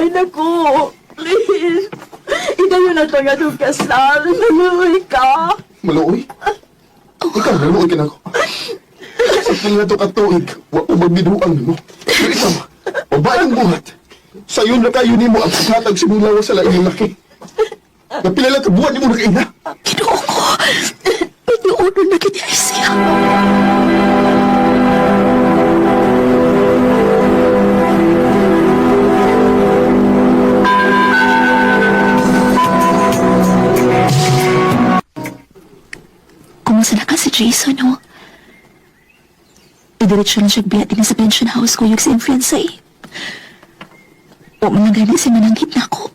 Maluoy na ko. Please. Idayon na to nga itong kasal. Maluoy ka. Maluoy? Ikaw, naluoy ka na ako. Sa pila na to katuig, wa ko magbiduang nimo. Pero ikaw, babaeng buhat. Sayon na kayo nimo ang paghatag sa imong lawas sa laing laki. Napila lang ka buwan nimo nakaina. Ginoo ko. Pinuuno na gid ay siya. Kumusta na ka si Jason, no? Idiretso lang siya biya din sa pension house ko yung sa influenza eh. O man lang gani siya mananggit na ako.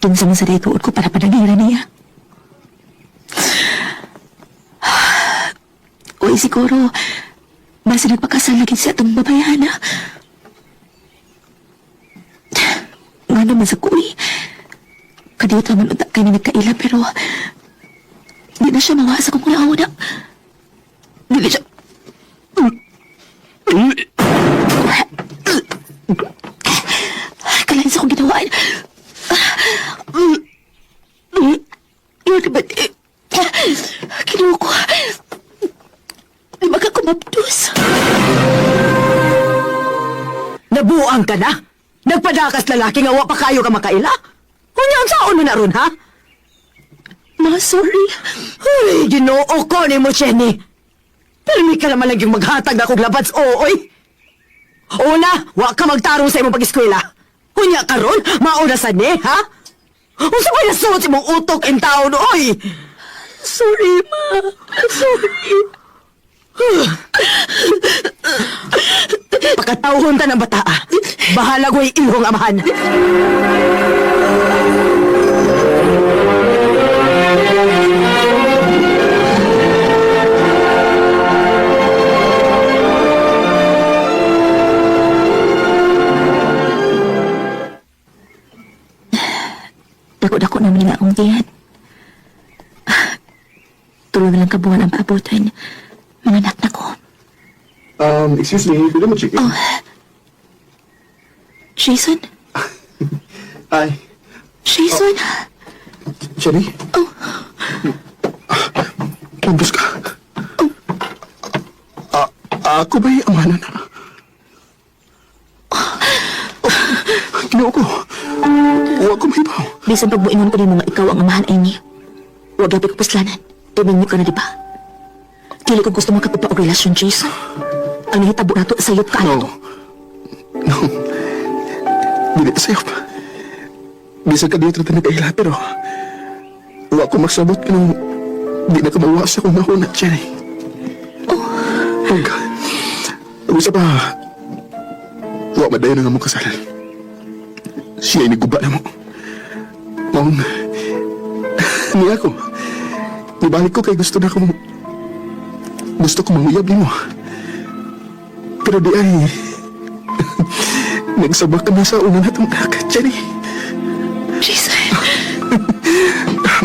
Kinsa man sa dituod ko para panangira niya. Uy, siguro, basta nagpakasal na gid siya atong babayana. Nga naman sa kuy. Kadiyot naman unta kay nagkaila pero di na siya mawa sa kong una-una. Dili siya. Kalain sa kong ginawaan. Yun ba di? Kinuha ko. Di ba ka kumapdos? Nabuang ka na? Nagpadakas lalaki nga wa pa kayo ka makaila? Unya ang saon mo na ron, ha? Ma, sorry. Uy, ginoo ko ni mo, Jenny. Pero ka naman lang yung maghatag na kong labads, ooy. Una, wa ka magtarong sa imong pag-eskwela. Unya karon, mauna sa ni, ha? Unsa may nasuot sa imong utok in taon, oy? Sorry, ma. Sorry. Pakatawhon ta ng bataa. Bahala ko'y ilhong amahan. Dako-dako naman nga akong tiyan. Tulo na lang kabuhan ang paabutan. Mga anak na ko. Excuse me, pwede mo chicken? Oh. Jason? Ay, Jason? Jenny? Oh. Ubus ka. Ah, ako ba'y amanan na? Oh, Ginoo ko. Huwag ko mahibaw. Bisan pagbuinon ko nimo nga ikaw ang amahan ay ni. Huwag gabi ko puslanan. Tuminyo ka na, di ba? Dili ko gusto makatupa og relasyon, Jason. Ang nahitabo nato sayop ka No. to. No. Dili sayop. Bisan ka dito na nagkaila, pero wa ko magsabot kanang di na ka mawa sa akong nahuna, Jenny. Oh. Oh, God. Ang isa pa, wa madayon nga mo kasal. Siya ay niguba na mo. Mong, niya ako. Nibalik ko kay gusto na akong, gusto ko manguyab nimo. Pero di ay, nagsabak kami sa una natong anak, Jenny. Jason.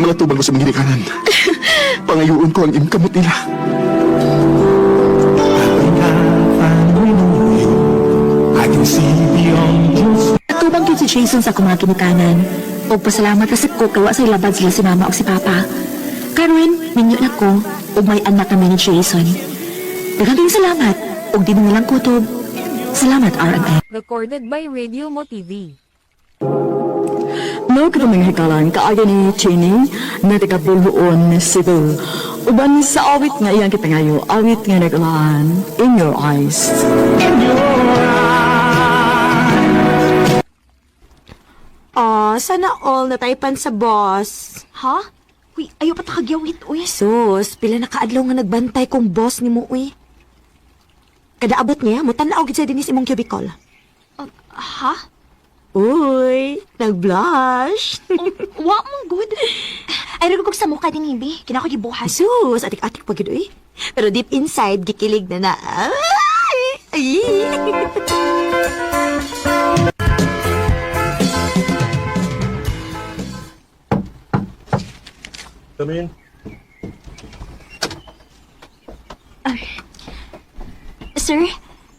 Mga tubal ko sa mga ginikanan. Pangayuon ko ang imong kamot nila. Atubang gyud si Jason sa akong mga ginikanan. Og pasalamat ra sa ko kay wa say labad sila si mama og si papa. Karon, minyo na ko ug may anak kami ni Jason. Daghang kayong salamat ug di na lang kutob. Salamat RMN. Recorded by Radio Mo TV. Mao kita mga hikalan, kaagi ni Chini, na taga Boljoon, Cebu. Uban sa awit nga iyang kipangayo, awit nga nag-ulaan, In Your Eyes. Oh, sana all nataypan sa boss. Ha? Uy, ayaw pa ta kagyawit, uy. Sus, pila na kaadlaw nga nagbantay kong boss nimo uy. Kada abot niya, mutan-aw gid siya dinis imong cubicle. Ha? Uy, nag-blush. Wa mo good. Ay, rugog sa mukha din, hindi. Kina ko gibuhat. Sus, atik-atik pa gid uy. Pero deep inside, gikilig na na. Ay! Ay! Come in. Sir,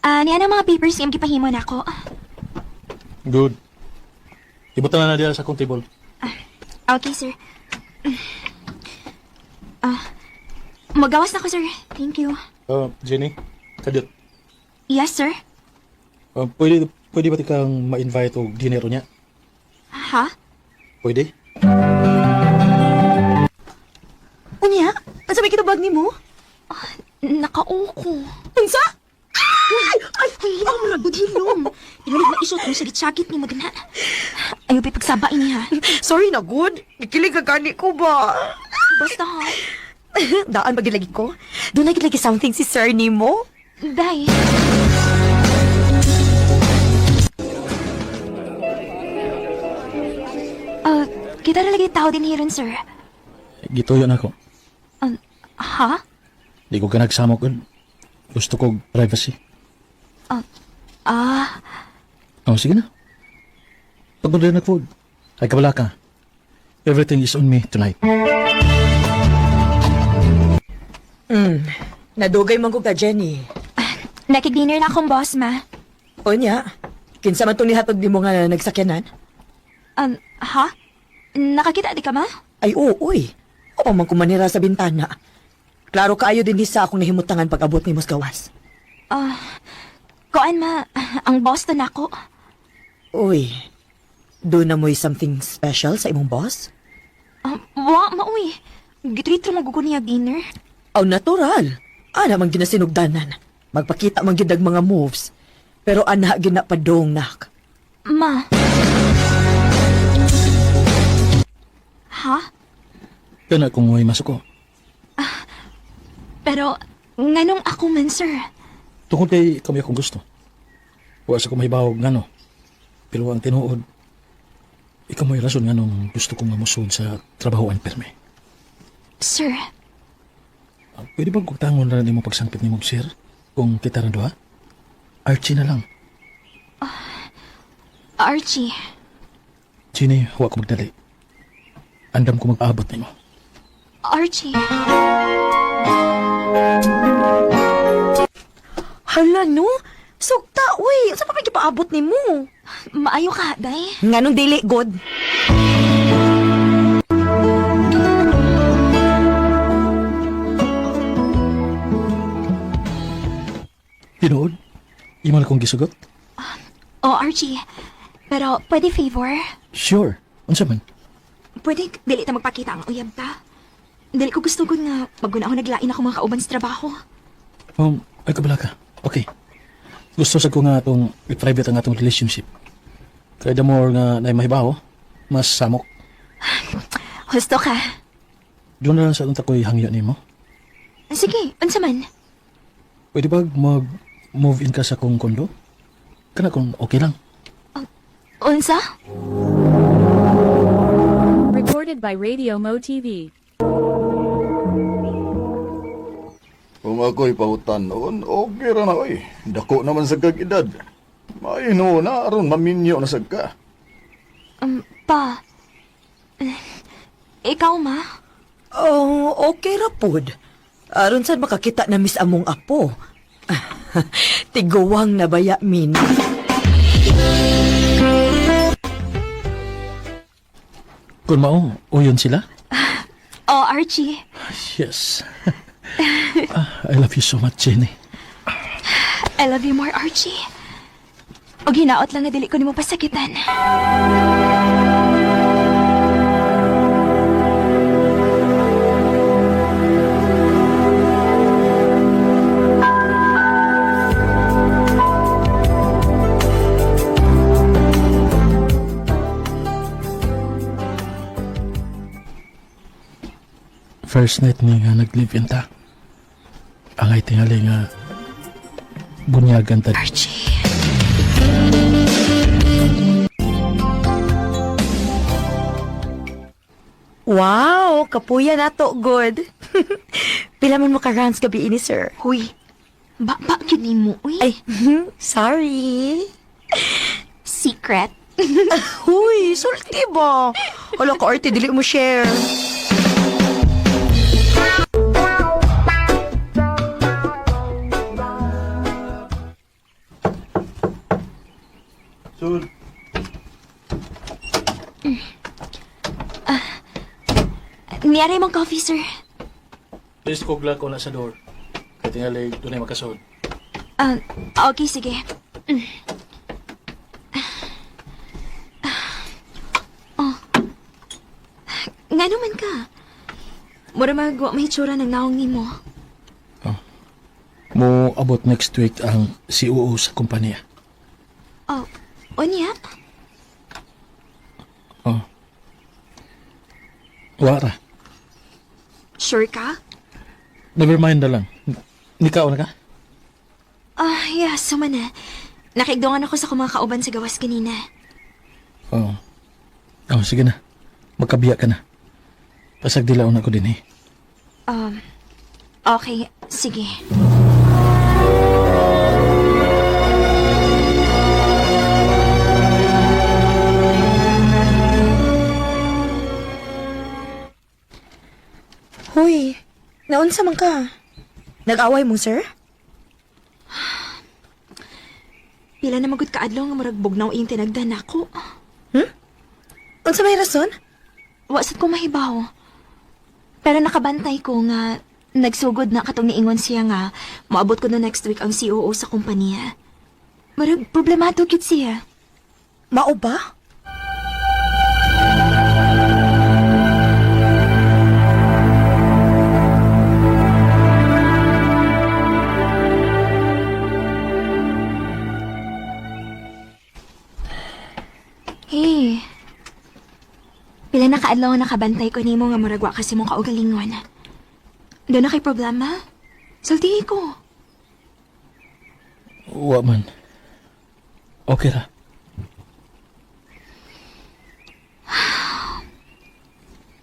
Ah, niya na mga papers yung gipahimo nako. Good. Ibutan na na diya sa akong table. Okay, sir. Ah, magawas na ko, sir. Thank you. Jenny, kadiyot. Yes, sir. Pwede ba tikang ma-invite og dinero niya? Ha? Pwede? Unya, ang sabi kitubag ni mo? Nakauko. Unsa? Ay! Ay! Hilom ra gud hilom. Inulig maisot mo sa gitsakit ni mo dinha. Ayaw pa pagsaba ini ha. Sorry na, good. Gikilig ka gani ko ba? Basta ha. Daan ba gilagi ko? Doon na gilagi something si sir ni mo? Day. Ah, kita ra lagi tao din hiron, sir. Gituyo na ako. Ha? Di ko ka nagsama ko. Gusto ko privacy. Ah, Oh, sige na. Pag-order na food. Ay, kabala ka. Everything is on me tonight. Nadugay man ko ka, Jenny. Nakig-dinner na akong boss, ma. Unya, kinsa man tong nihatod nimo nga nagsakyanan? Ha? Nakakita di ka, ma? Ay, oo, uy. O man kumanira sa bintana. Klaro kaayo din sa akong nahimutangan pag-abot ni gawas. Ah, kuan, ma. Ang boss to nako. Uy, doon na mo'y something special sa imong boss? Wa, ma, uy. Gitreat ra magugo niya dinner. Aw, natural. Ana man ginasinugdanan. Magpakita man gid ang mga moves. Pero ana ginapadong nak. Ma. Ha? Kana kung may masuko. Pero, nganong ako man, sir? Tungkol kay kami akong gusto. Wa sa ko mahibawog ngano. Pero ang tinuod, ikaw mo'y rason nganong gusto kong mamusod sa trabahoan perme. Sir, Pwede bang kugtangon na nimo pagsangpit nimo sir? Kung kita ra duha? Archie na lang. Archie. Chini, huwa ko magdali. Andam ko mag-aabot nimo. Archie. Hala no? Sugta, uy. Unsa pa may gipaabot nimo? Maayo ka, day. Nganong dili good? Tinuod? Imo na kong gisugot? Oh, Archie. Pero, pwede favor? Sure. Unsa man? Pwede dili ta magpakita ang uyab ta. Dili ko gusto gud nga pag ako naglain ako mga kauban sa trabaho. Ay kabala ka. Okay. Gusto sa ko nga atong i-private ang atong relationship. Kaya the more nga na mahibaw, mas samok. Husto ka. Doon na lang sa atong takoy hangyo nimo. Sige, unsa man? Pwede ba mag-move in ka sa kong kondo? Kana kung okay lang. Unsa? Recorded by Radio Mo TV. Kung ako'y pautan noon, okay ra na oy. Dako naman sa kag edad. Maino na aron maminyo na sad ka. Pa. Eh, Ikaw, ma? Oh, okay ra pod. Aron sad makakita na miss among apo. Tiguwang na baya min. Kung mao, uyon sila? Oh, Archie. Yes. I love you so much, Jenny. I love you more, Archie. Og hinaot lang nga dili ko nimo pasakitan. First night ni nga nag-live-in ta. Angay tingali nga bunyagan ta. Archie. Wow, kapuya na to, good. Pila man mo ka rounds gabi ini, sir? Huy. Ba, ba, gyud nimo, uy. Ay, sorry. Secret. Huy, sulti ba? Hala ka, arte, dili mo share. Niyari mong coffee, sir. Please kugla ko na sa door. Kay tingali dunay makasod. Ah, okay, sige. Oh. Nga naman ka. Mura magawa mahitsura ng naong nimo. Mo abot next week ang COO sa kumpanya. Oh, unya? Oh. Wara. Sure ka? Never mind na lang. Nikaw na ka? Ah, yeah, suma na. Nakigdungan ako sa kumang kauban sa gawas kanina. Oo. Oh, sige na. Magkabiya ka na. Pasag dilaw na ko din eh. Okay, sige. Hoy, naunsa man ka? Nag-away mo, sir? Pila na magud kaadlaw nga murag bugnaw iyong tinagdan nako. Unsa may rason? Wa sad ko mahibaw. Pero nakabantay ko nga nagsugod na katong niingon siya nga moabot ko na next week ang COO sa kompanya. Murag problemado gid siya. Mao ba? Hey. Pila na kaadlaw nga nakabantay ko nimo nga murag wa kasi mong kaugalingon. Doon na kay problema? Sultihi ko. Wa man. Okay ra.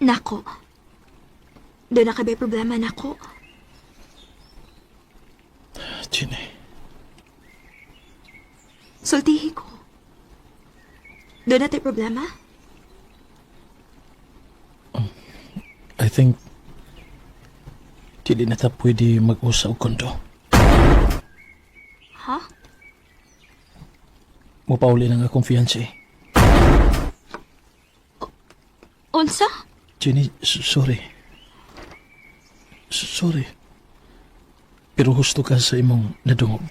Nako. Doon na kabay problema nako. Jenny. Sultihi ko. Doon na tayo problema? I think dili na ta pwede mag-usa og kondo. Ha? Mupauli na nga akong fiancé. Unsa? Jenny, sorry. Sorry. Pero husto ka sa imong nadungog.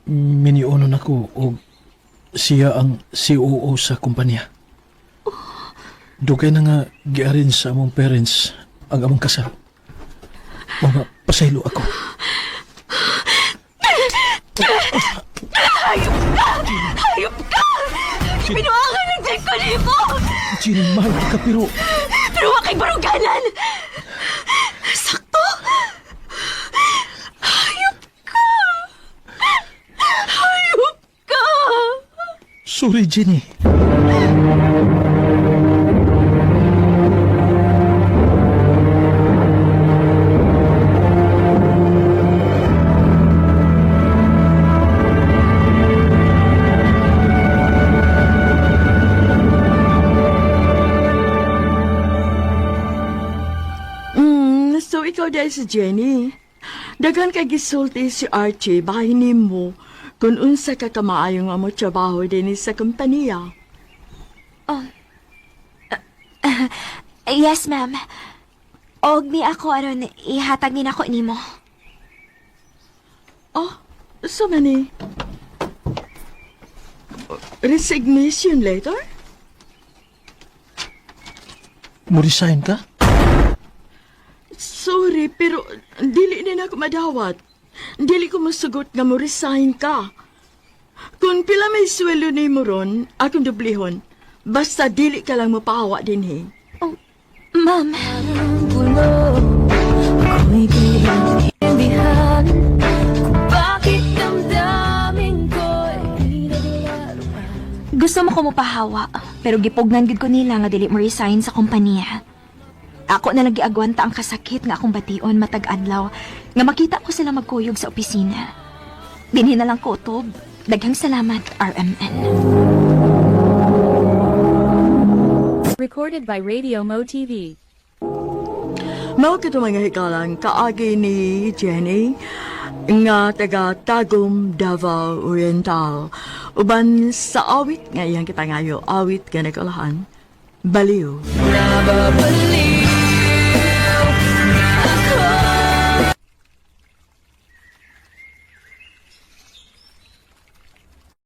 Minionon ako og siya ang COO sa kumpanya. Dugay na nga giarin sa among parents ang among kasal. Mga pasaylo ako. Hayop ka! Hayop ka! Pinuangan ng dyan ko nimo! Jenny, mahal ka pero Pero wa kay baruganan! Sakto! Hayop ka! Hayop ka! Sorry, Jenny. So ikaw dahil si Jenny. Daghan kay gisulti si Archie bahin nimo kung unsa ka kamaayo nga mo trabaho dinhi sa kompanya. Yes, ma'am. Og ni ako aron ihatag ni nako nimo. Oh, so many. Resignation letter? Mo resign ka? Sorry, pero dili na ako madawat. Dili ko masugot nga mo resign ka. Kung pila may sweldo nimo ron, akong dublihon. Basta dili ka lang mapahawa dinhi. Oh, ma'am. Gusto mo ko mopahawa, pero gipugnan gid ko nila nga dili mo resign sa kompanya. Ako na lang giagwanta ang kasakit nga akong bation matag adlaw nga makita ko sila magkuyog sa opisina. Dinhi na lang ko utob. Daghang salamat, RMN. Recorded by Radio Mo TV. Mao kato mga hikalang kaagi ni Jenny nga taga Tagum, Davao Oriental. Uban sa awit nga iyang kipangayo, awit nga nagkalahan, Baliw. Na babalik.